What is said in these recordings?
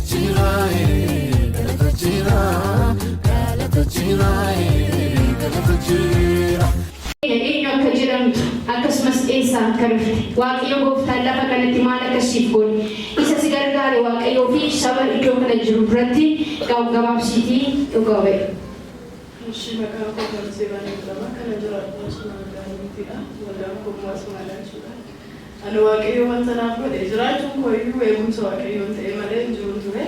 jira, galata jira, galata jira, galata jira. Eenyu akka jedhamtu akkasumas eessaa akka dhufte, Waaqayyo gooftaan lafa kanatti maal akka siif godhe, isa si gargaare Waaqayyoo fi saba iddoo kana jiru duratti gabaabsiitii dhugaa ba'i. Ishii, maqaan koo Tolsee Baanee jedhama. Kana jiraadhu asuma magaalattiidha. Waldaan koo immoo asumaadha jechuudha. Ani Waaqayyo wanta naaf godhe, jiraachuun koo iyyuu eegumsa Waaqayyoon ta'e malee hin jiru ture.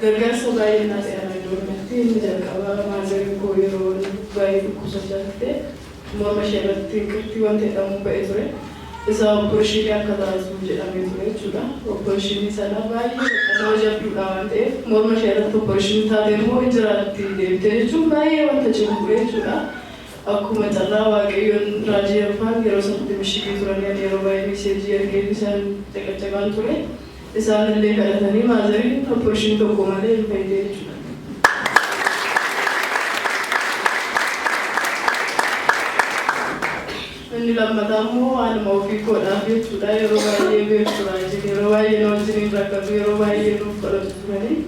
Gargaarsa baay'ee naa ta'e ana iddoo kanatti. Inni jalqaba, motheriin koo yeroo baay'ee dhukkubsachaa turte, morma ishee irratti inqirtii wanta jedhamu ba'ee ture. Isa operation akka taatu jedhamee ture jechuudha. Operation sana baay'ee bakka nama jabduudha waan ta'eef, morma ishee irratti operation taate immoo hin jiraatti deebitee jechuun baay'ee wanta cimu ture jechuudha. Akkuma carraa Waaqayyoon raajii afaan yeroo sanatti mishigii turanii, ani yeroo baay'ee message ergee isaan caqacaqaan ture. Isaan illee kadhatanii motheriin operation tokko malee hin fayyide jechuudha. Inni lammataa immoo waanuma ofii koodhaaf jechuudha. Yeroo baay'ee beektu raajii yeroo baay'ee nu wajjiniin rakkatu, yeroo baay'ee nuuf kadhatu turanii.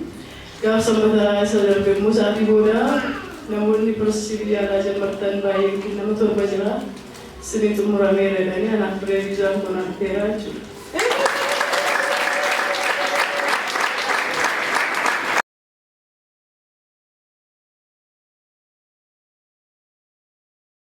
Gaaf Sanbata isa darbe immoo sa'aatii booda namoonni process biyya alaa jalqabtan baay'een nama torba jira. Isinii xumurameera jedhanii, anaaf firee viizaan kun hafeera jechuudha.